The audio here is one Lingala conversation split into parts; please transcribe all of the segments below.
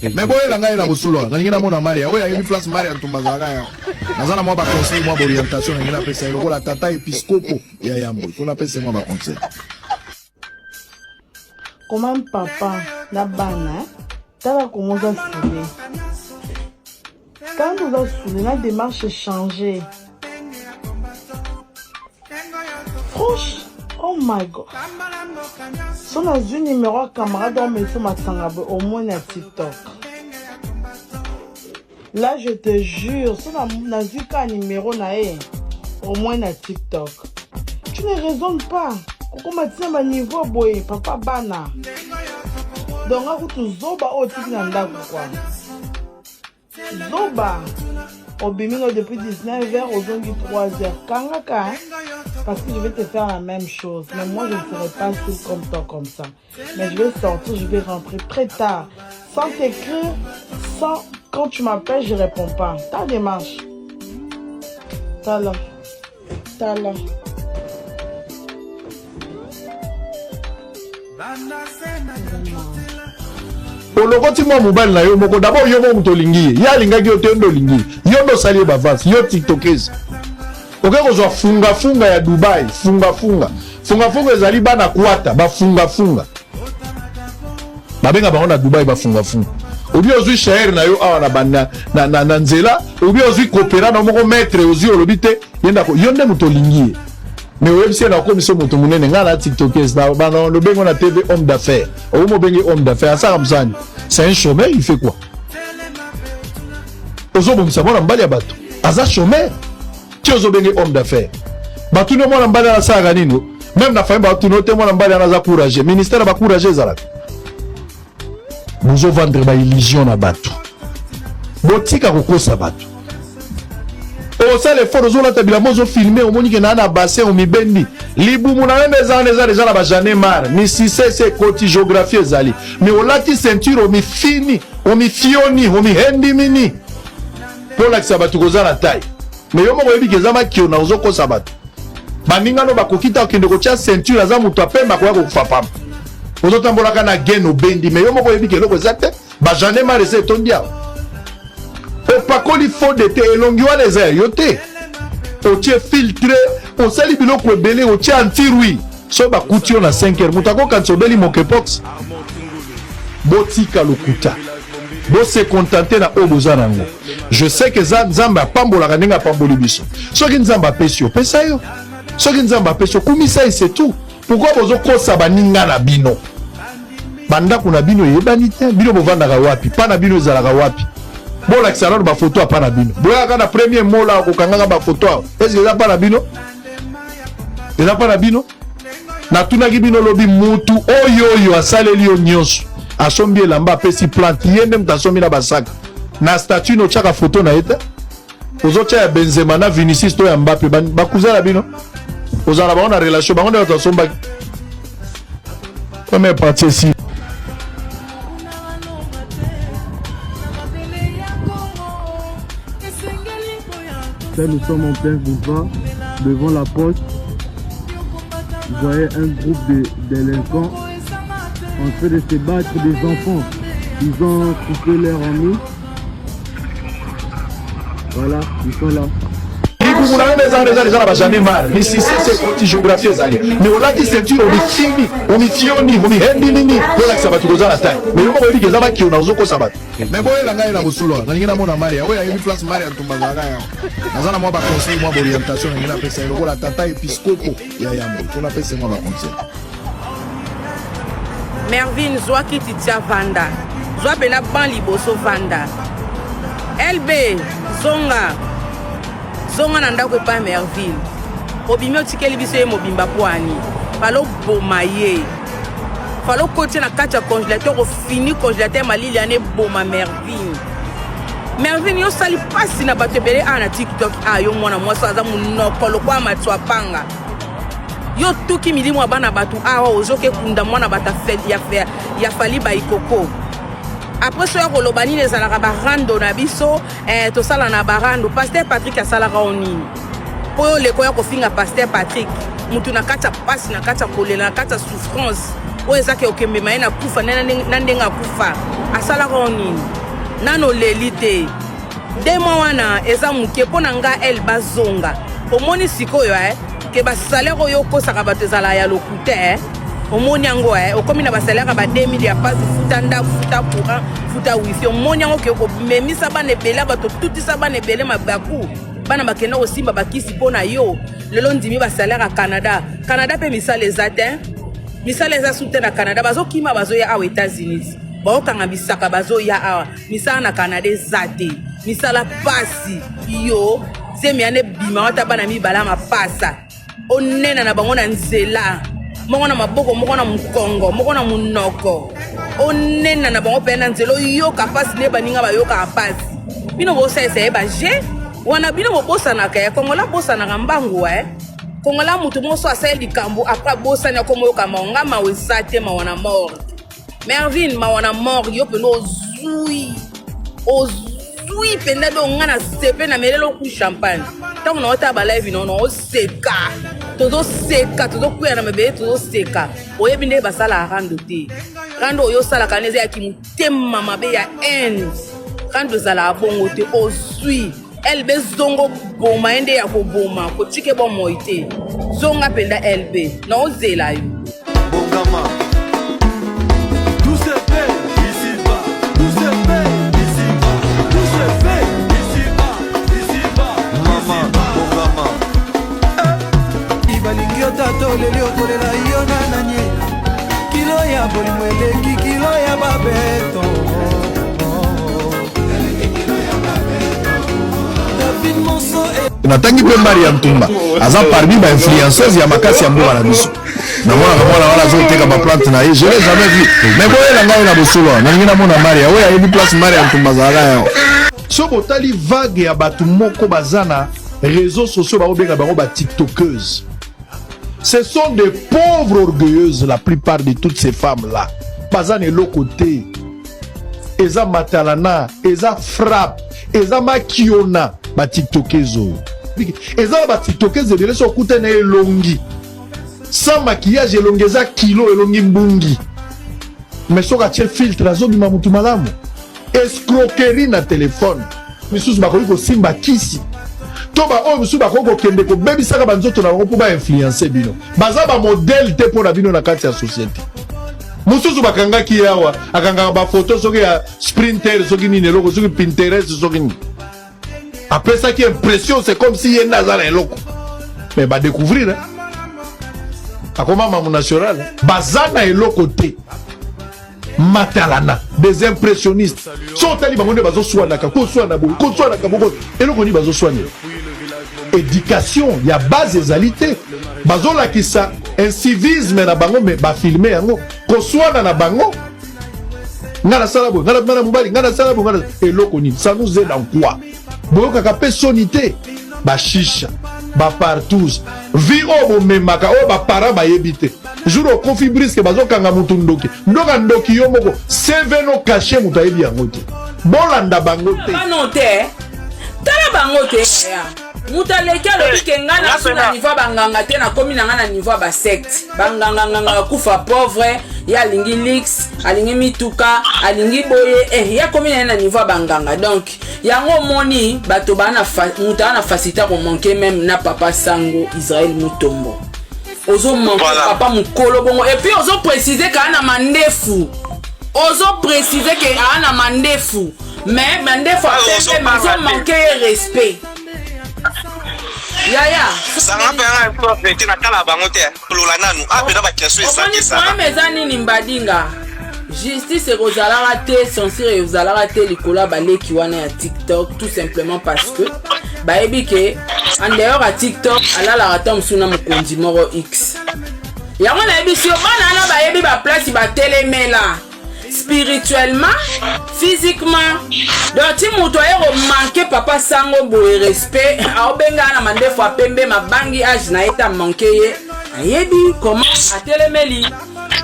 Mais boyela ngai na bosolo nalingi namona Maria oyo ayebi place Maria Ntumba azalaka yawa. Naza na mwa ba conseil mwa ba orientation nalingi napesa ye lokola tata episkopo ya yambo il faut napesa ye mwa ba conseil. Comment papa na bana tala comment oza saoule quand oza saoule na démarche changer franche oh my god so nazwi numero ya camarade oyo meso masanga boye omoni na tiktok là je te jure so nazwi kaka numero na ye au moins na tiktok tu ne raisonne pas kokoma ntina baniveau boye papa bana donc nga kutu zoba oyo otiki na ndako kua Zoba obimi no depuis 19 heures ozongi 3 heures kangaka hein? parce que je vais te faire la même chose mais moi je ne serai pas soul comme toi comme ça mais je vais sortir je vais rentrer très tard sans t'écrire sans quand tu m'appelles je réponds pas ta démarche tala tala Olokoti mwa mobali na yo moko d'abord yo moko moto olingi ye ye alingaki yo te yo nde olingi ye yo nde osali ye bavance yo tiktokese oke kozwa fungafunga ya dubai fungafunga fungafunga ezali bana kwata bafungafunga babenga bango na dubai bafungafunga obi ozwi shaere na yo awa na, na, na, na, na nzela obi ozwi kopera na moko maître ozwi olobi te ye ndako yo nde moto olingi ye mais oyebisi ye nakomisa moto monene ngai na tiktokes na lobengo na tv homme d'affaires okomi obenge homme d'affaires asaka mosani c'est un chômeur il fait quoi ozobomisa mwana mobali ya bato aza chômeur ti ozobenge homme d'affaires batuni mwana mobali wana asalaka nini meme na famille batuni ote mwana mobali wana aza courageux ministère ya bacourageux ezalaka bozovendre ba illusion na bato botika kokosa bato osala effort ozolata bilamba ozofilme omoni ke naa na bassin omibendi libumu na yo nde eza wana eza deja na bajane mare misise esi ekoti géographie ezali me olati ceinture omifini omifioni omihendimini mpo olakisa bato koza na tai me yo moko oyebi ke eza makiona ozokosa bato baninga no bakoki ta okende kotya ceinture aza moto apemba akoya kokufa pamba ozotambolaka na gen obendi me yo moko oyebi ke eloko eza te bajane mare eza etondi awa opakoli fode te elongi wana eza ya yo te otie filtre osali biloko ebele otie antirui soki bakuti yo na 5 heures moto akokanisa obeli mokepox botika lokuta bo se contenter na oyo boza na yango je sais que eza nzambe apambolaka ndenge apamboli biso soki nzambe apesi yo pesa yo soki nzambe apesi yo kumisa ye c'est tout pourquoi bozokosa baninga na bino bandako na bino eyebani te bino bovandaka wapi pa na bino ezalaka wapi bolakisa nano bafoto ya pa na bino boyaka na premier mola kokangaka bafoto awa eske eza pa na bino eza pa na bino Natunaki bino lobi mutu oyo oyo asaleli yo nyonso asombi elamba apesi plante ye nde moto asombi na basaka na statut na otyaka foto na ye te ozotya ya Benzema na Vinicius to ya Mbappe bakuza na bino ozala na bango na relation bango nde bato basombaki première partie esi Là, nous sommes en plein boulevard, devant la poste. Vous voyez un groupe de délinquants en train de se battre des enfants. Ils ont coupé leur ami. Voilà, ils sont là. libumu na yo nde eza eza eza na bajane mare misise se ekoti géographie ezali mais olati ceinture omifini omifioni omihendi nini olakisa bato koza na tai mais yo moko oyebi ke eza makiona ozokosa bato Mais boyela ngai na bosolo nalingi namona Maria oyo ayebi place Maria Ntumba azalaka yawa naza na mwa ba conseil mwa ba orientation nalingi napesa ye lokola tata episkopo ya yambo mpo napesa ye mwa ba conseil Mervine zwa kiti tia vanda zwa pena ban liboso vanda LB zonga Zonga na ndako epai Merville. Obimi otikeli biso ye mobimba mpo ani? Falo boma ye. Falo kotia na kati ya congélateur ofini congélateur malili wana eboma Mervine. Mervine yo osali pasi na bato ebele awa na TikTok ah yo mwana mwasi aza munoko lokola matwapanga. Yo otuki milimo ya bana bato awa ozoke kunda mwana bato ya, ya, ya Fally Baikoko. Après soki akoloba nini ezalaka ba rando na biso Eh, tosala na barando pasteur Patrick asalaka o nini mpo yo oleko ya kofinga pasteur Patrick mutu na kati ya pasi na kati ya kolela na kati ya souffrance. Oyo eza ke okemema ye na kufa na ndenge akufa. Asalaka yo nini? Nano oleli te. De mois wana eza moke mpo na nga Elba zonga. Omoni sikoyo eh ke ba salaire oyo okosaka bato ezala ya lokuta eh. Omoni yango eh okomi na ba salaire ya ba 2000 ya pasi, futa ndako, futa courant, futa wifi. Omoni yango ke okomemisa bana ebele bato, otutisa bana ebele mabaku. Bana bakenda kosimba bakisi mpo na yo. Lelo ndimi ba salaire ya Canada. Canada mpe misala eza te. Misala eza su te na Canada. Bazokima bazoya awa États-Unis. Baokanga bisaka bazoya awa. Misala na Canada eza te. Misala pasi. Yo zemi ane bima wata bana mibala mapasa. Onena na bango na nzela. Moko na maboko, moko na mukongo, moko na munoko. Onena na bango pe na nzela oyoka pasi ne baninga bayokaka pasi. Bino bosalisa ye ba jeu wana bino bobosanaka ya Kongola bosanaka mbangu eh. Kongola moto moko so asali likambo après abosani akoma oyoka mawa. Nga mawa eza te, mawa na mort. Mervine mawa na mort yo penda ozui ozui penda do nga na sepe na melelo ku champagne ntango na otala ba live nono oseka tozoseka tozokweya na mabele tozoseka oyebi nde basalaka rando te rando oyo osalaka wana eza ya kimotema mabe ya haine rando ezalaka bongo te ozui LB zongo boma ye nde ya koboma kotike bomoi te zonga mpenza LB na ozela yo. Bongama. Tout se fait ici-bas, tout se fait ici-bas, tout se fait ici-bas, ici-bas. Mama, bongama. Balingi yo tata oleli okolela yo na nani kilo ya bolingo eleki kilo ya babeto. Natangi mpe Maria Ntumba aza parmi ba influenceuse ya makasi ya mboka na biso. Namonaka mwana wana azoteka ba plante na ye, je l'ai jamais vu, mais boyela ngai na bosolo nalingi namona Maria oyo ayebi place Maria Ntumba azalaka yawa. So botali vague ya bato moko baza na réseaux sociaux bakobenga bango ba tiktokeuses, ce sont des pauvres orgueilleuses la plupart de toutes ces femmes là baza na eloko te. Eza matalana, eza frappe, eza makiona ba tiktokeuses oyo. Eza na ba tiktokeuses ebele so okuta na elongi sans maquillage, elongi eza kilo, elongi mbungi, mais soki atie filtre azobima mutu malamu. Escroquerie na telefone, misusu bakoki kosimba kisi to ba oyo misusu bakoki kokende kobebisaka banzoto na bango mpo ba influencer bino. Baza ba modèle te mpo na bino na kati ya société. Mosusu bakangaki ye awa akangaka bafoto soki ya sprinter soki nini eloko soki Pinterest soki nini, apesaki impression c'est comme si ye nde aza na eloko, mais badécouvrir hein? Akoma mamu national, baza na eloko te. Matalana des impressionnistes, so otali bango nde bazoswanaka koswana boye koswanaka boko eloko nini bazoswanela. Éducation ya base ezali te, bazolakisa incivisme na bango me bafilme yango koswana na bango. Nga nasala boye, nga nabima na mobali, nga nasala boye, nga eloko nini, ça nous aide en quoi? Boyokaka mpe soni te, bashisha bapartouze vie oyo bomemaka oyo baparent bayebi te. Jour okofi briske bazokanga mutu ndoki, ndoka ndoki yo moko CV no cache mutu ayebi yango te. Bolanda bango te. Bano te, tala bango te. Moto aleki alobi ke ngai nasu na niveau ya banganga te, nakomi na ngai na niveau ya basecte. Banganganganga bakufa pauvre, ye alingi luxe, alingi mituka, alingi boye, eh, ye akomi na ye na niveau ya banganga. Donc yango omoni bato baa na moto aa na facilité ya komanke meme na papa Sango Israel Mutombo. Ozo manke Voilà. papa mokolo bongo, et puis ozo préciser ke aa na mandefu, ozo préciser ke aa na mandefu, mais mandefu Ah, apembe, mais ozobanga ozo manke ye respect yaya. Sanga mpe yanga vérité natala bango te lola nanu apena baquestion Omoni esakisaka. problème eza nini mbadinga? Justice ekozalaka te, censure ekozalaka te likolo ya baleki wana ya TikTok, tout simplement parce que bayebi ke en dehors ya TikTok alalaka ta mosusu na mokonzi moko x. Yango nayebisi yo, bana wana bayebi baplace batelemela spirituellement, physiquement. Donc ti moto aye komanke papa Sango boye respect, aobenga na mandefu apembe mabangi age na ye ta manke ye, ayebi comment atelemeli.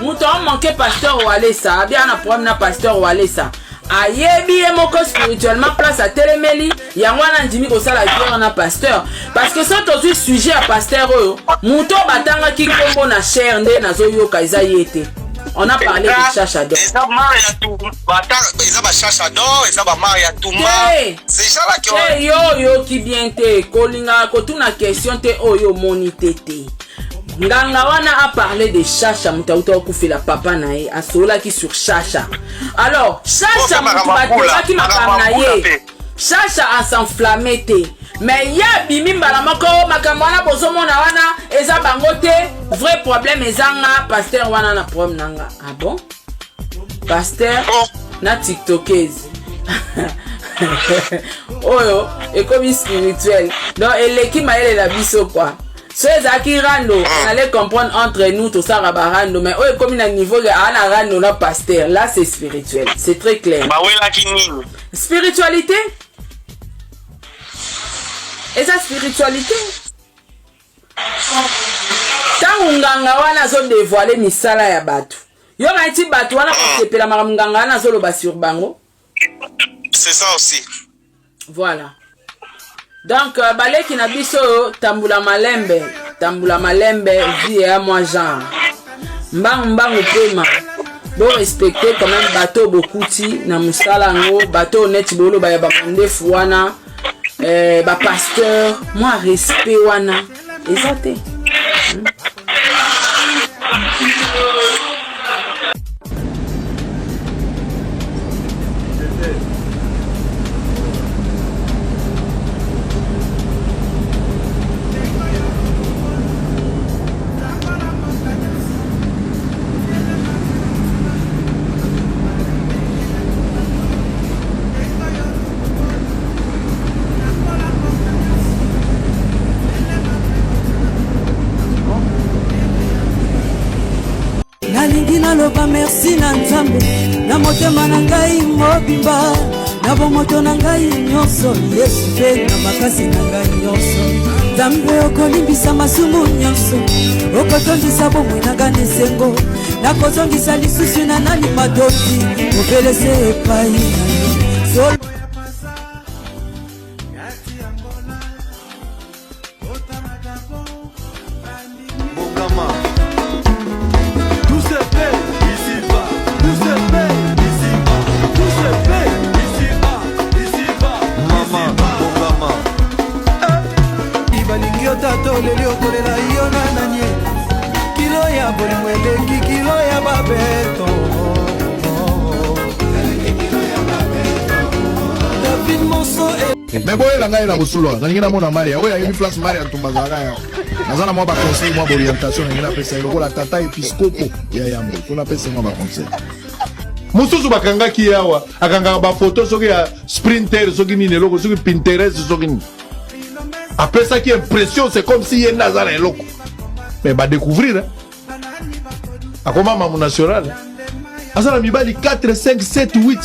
Moto amanke pasteur Walesa, abi ana problème na pasteur Walesa, ayebi ye moko spirituellement place atelemeli. Yango wana andimi kosala guerre na pasteur, parce que soki tozwi sujet ya pasteur oyo, moto oyo batangaki nkombo na chair nde nazoyoka eza ye te. On a parlé de Chacha d'or. Eza Maria Tumba, eza ba Chacha d'or, eza ba Maria Tumba. Ces gens là qui ont Te yo oyoki bien te, kolingaka kotuna question te oyo omoni te te. Nganga wana a parlé de Chacha moto auta kokufela papa na ye, asololaki sur Chacha. Alors, Chacha moto batongaki makambo na ye. Chacha a s'enflamme te. Mais ye abimi mbala moko makambo wana bozomona wana eza bango te, vrai problème eza nga pasteur wana na problème na nga. Ah bon? Pasteur na tiktokeuse. Oyo ekomi spirituel. Donc eleki mayele na biso quoi. So ezalaki rando, on allait comprendre entre nous tosalaka ba rando, mais oyo ekomi na niveau ke aa na rando na pasteur, là c'est spirituel, c'est très clair. Bawelaki nini? Spiritualité eza spiritualité. Ntango nganga wana azodevoile misala ya bato, yo nayeti bato wana kosepela makambo nganga wana azoloba sur bango. C'est ça aussi. Voilà. Donc euh, baleki na biso tambula malembe, tambula malembe vie ya mwa genre. Mbangu mbangu pema. Bo respecter quand même bato bokuti na musala yango, bato neti boloba ya ba mandefu wana, eh, ba pasteur, mwa respect wana eza te. Hmm? Nalingi naloba merci na Nzambe na motema na ngai mobimba, na bomoto na ngai nyonso, Yesu mpe na makasi na ngai nyonso. Nzambe okolimbisa masumu nyonso, okotondisa bomoi na ngai na esengo, nakozongisa lisusu na nani matoki obelese epai na yo. Balingi yo tata oleli okolela yo na nani kilo ya bolingo eleki kilo ya babeto David Monso Mais boyela ngai na bosolo nalingi namona Maria oyo ayebi place Maria Ntumba azalaka yawa naza na mwa baconseil mwa baorientation nalingi napesa ye lokola tata episkopo ya yambo mpo napesa mwa baconseil mosusu bakangaki ye awa akangaka bafoto soki ya sprinter soki nini eloko soki pinterest soki nini apesaki impression c'est comme si ye nde aza na eloko mais badécouvrir akoma mamu national aza na mibali 4 5 7 8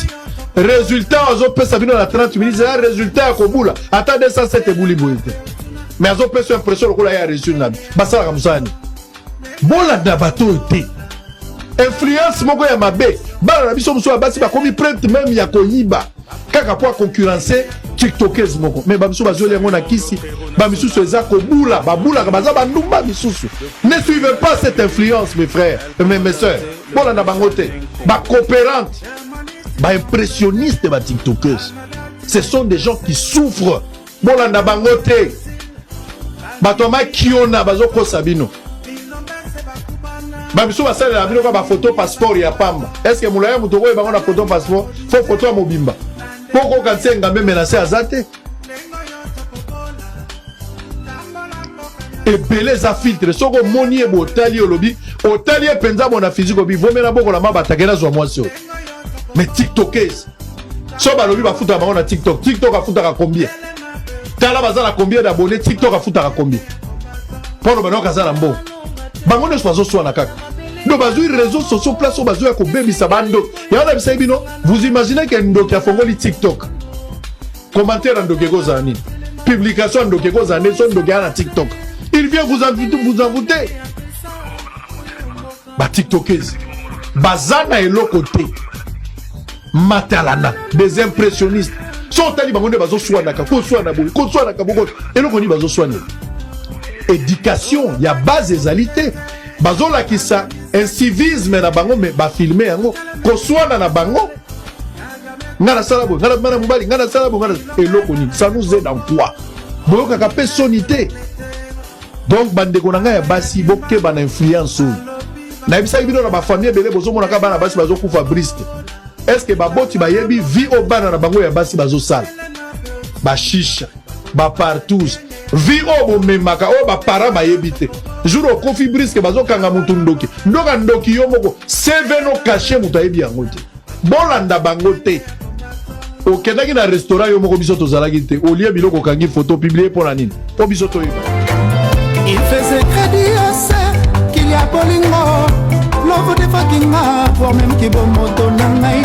résultat azopesa bino na 30 minutes eza résultat ya kobula ata 207 ebuli boye te mais azopesa impression lokola ye areusir na basalaka mosala nini bolanda bato oyo te influence moko ya mabe bana na biso mosusu ya basi bakomi prete meme ya koyiba kaka mpo aconcurrence tiktokeuse moko me bamisusu bazweli yango na kisi bamisusu eza kobula babulaka baza bandumba misusu ne suivez pas cette influence mes frères mes, mes sœurs bolanda bango te bacoopérante baimpressionniste batiktokeuse ce sont des gens qui souffrent bolanda bango te bato ya makiona bazokosa bino bamisu basalela bino kaka bafoto passeport ya pamba estce molai ya moto okoyeba ngo na foto passeport fo foto ya mobimba mpo okokanisa engambe menase aza te ebele eza filtre soki omoni ye botali olobi otali ye mpenza bona fizike obi vomela bokola mabata ke nazwa mwasi oyo mais tiktokese so balobi bafutaka bango na tiktok tiktok afutaka combien tala baza na combien d'abonné tiktok afutaka combien mpo aloba nayoka aza na mbongo bango nyonso bazoswana kaka donc bazwi réseau sociaux place oyo bazwi ya kobebisa bandoki yango nayebisaki bino vous imaginez ke ndoki afongoli tiktok commentaire ya ndoki ekozala nini publication ya ndoki ekozala nde so ndoki aya na tiktok il vient vous envoûter, vous envoûter. Ba tiktokeuses baza na eloko te matalana des impressionnistes so otali bango nde bazoswanaka koswana boye koswanaka boko eloko nini bazoswanela éducation ya base ezali te bazolakisa. Incivisme na bango mais ba filmer yango, koswana na bango. Nga nasala boye, nga nabima na mobali, nga nasala boye, nga na eloko nini? Ça nous aide en quoi? Boyokaka mpe soni te. Donc bandeko na ngai ya basi, bokeba na influence oyo. Nayebisaki bino na bafamille ebele bozomonaka bana basi bazokufa briste. Est ce que baboti bayebi vie oyo bana na bango ya basi bazosala? Bashisha, bapartouze, vie oyo bomemaka oyo baparent bayebi te. Jour okofi briske bazokanga mutu ndoki, ndoka ndoki yo moko CV no cache, moto ayebi yango te. Bolanda bango te. Okendaki na restaurant yo moko, biso tozalaki te, olie biloko, okangi photo, publie mpo na nini? Mpo biso toyeba. Il faisait crédit à ce qu'il y a bolingo lovo defaki nga pour même kibomoto na ngai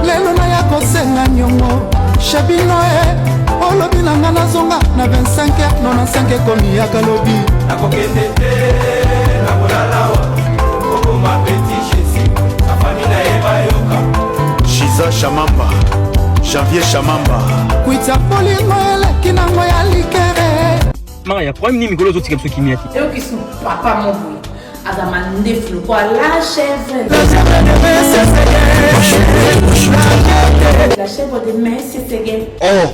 lelo naya kosenga niongo chez bino e olobi na nga nazonga na 25 95 ekomi yaka lobi nakokende te nakolalawa okoma petit jésus na fami na ye bayoka Shiza Shamamba, Janvier Shamamba. Kwitsa bolingo eleki nango ya likere. Maria, problème nini mikolo ozotika biso kimia te? Yoki su papa mo boye aza mandefu lokola la chèvre. La chèvre de Messi Sege. Oh.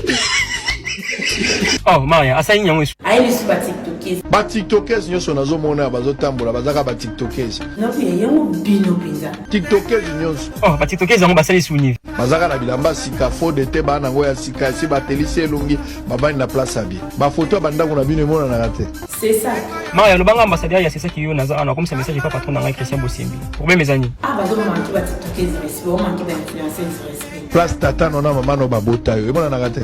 Oh, Maria, asali nini yango esu? Aye lisusu ba tiktokese. Ba tiktokese nyonso nazomona bazotambola bazaka ba tiktokese. Nabi yango bino mpenza. Tiktokese nyonso. Oh, ba tiktokese yango basali suni. Bazaka na bilamba sika faux de te bana yango ya sika esi batelisi elongi bavandi na place ya bien. Ba photo ya bandako na bino emonanaka te. C'est ça. Maria, lobanga ambassadeur ya sesaki yo naza awa nakomisa message epa patron na ngai Christian Bosembi. Problème eza nini? Ah, bazo manquer ba tiktokese respect, ba manquer ba influenceuse respect. Place tata no na mama no babota yo emonanaka te.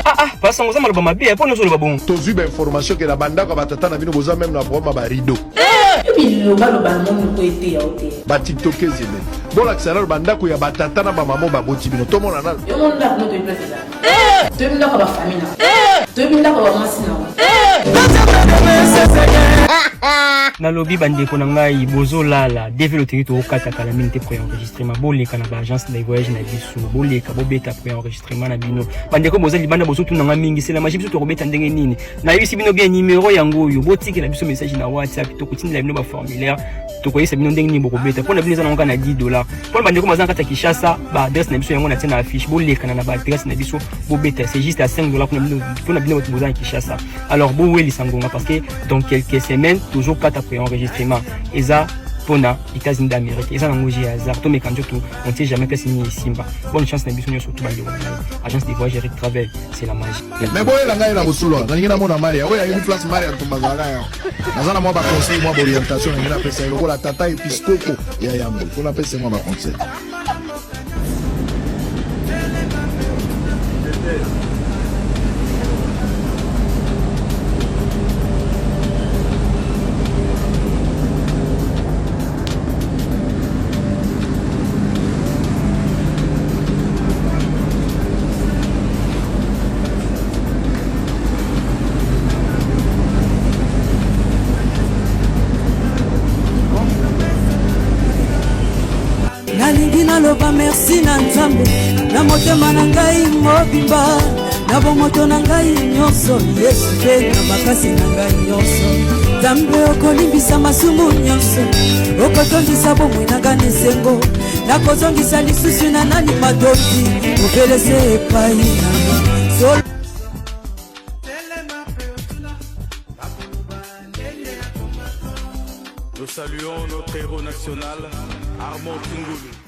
Ah ah, pasa ngo za maloba mabe, mpo nyonso oloba bongo. Tozwi ba information ke na bandako ya batata na bino boza meme na problème ya ba rideau. Yo bilobaloba na moni ko eteya yo te. Ba tiktokese ebele. Bolakisa nano bandako ya batata na bamama oyo baboti bino tomona nano. Yo moni ndako no toyebi place eza. Toyebi ndako ya bafamille na. Toyebi ndako ya bamwasi na. Nalobi bandeko na ngai bozolala DV loterie tokokata kala mingi te préenregistrement boleka na baagence de voyage na biso boleka bobeta préenregistrement na bino bandeko boza libanda bozotuna nga mingi c'est la magie biso tokobeta ndenge nini nayebisi bino bien numero yango oyo botikela biso message na whatsapp tokotindela bino baformulaire tokoyebisa bino ndenge nini bokobeta mpo na bino eza nango kaka na 10 dollar mpo na bandeko baza na kati ya kinshasa baadresse na biso yango na tie na affiche bolekana na baadresse na biso bobeta c'est juste à 5 dollar mpo na bino bato boza na kinshasa alors bowelisa ngonga parce que dans quelques semaines tozokata préenregistrement eza mpona États-Unis d'Amérique eza nango jeu hasard tomeka nzoto on ne sait jamais place nini esimba bonne chance na biso nyonso to bandeko na ngai agence de voyage Eric Travel c'est la magie mais boyela ngai na bosolo nalingi namona Maria oyo ayebi place Maria Ntumba azalaka yawa naza na mwa baconseil mwa baorientation nalingi napesa ye lokola tata episkoko ya yambo mpo napesa ye mwa baconseil. Nalingi naloba merci na Nzambe na motema na ngai mobimba, na bomoto na ngai nyonso, Yesu mpe na makasi na ngai nyonso. Nzambe okolimbisa masumu nyonso, okotondisa bomoi na ngai na esengo, nakozongisa lisusu na nani matondi obelese epai na solo. Nous saluons notre héros national, Armand Tungulu.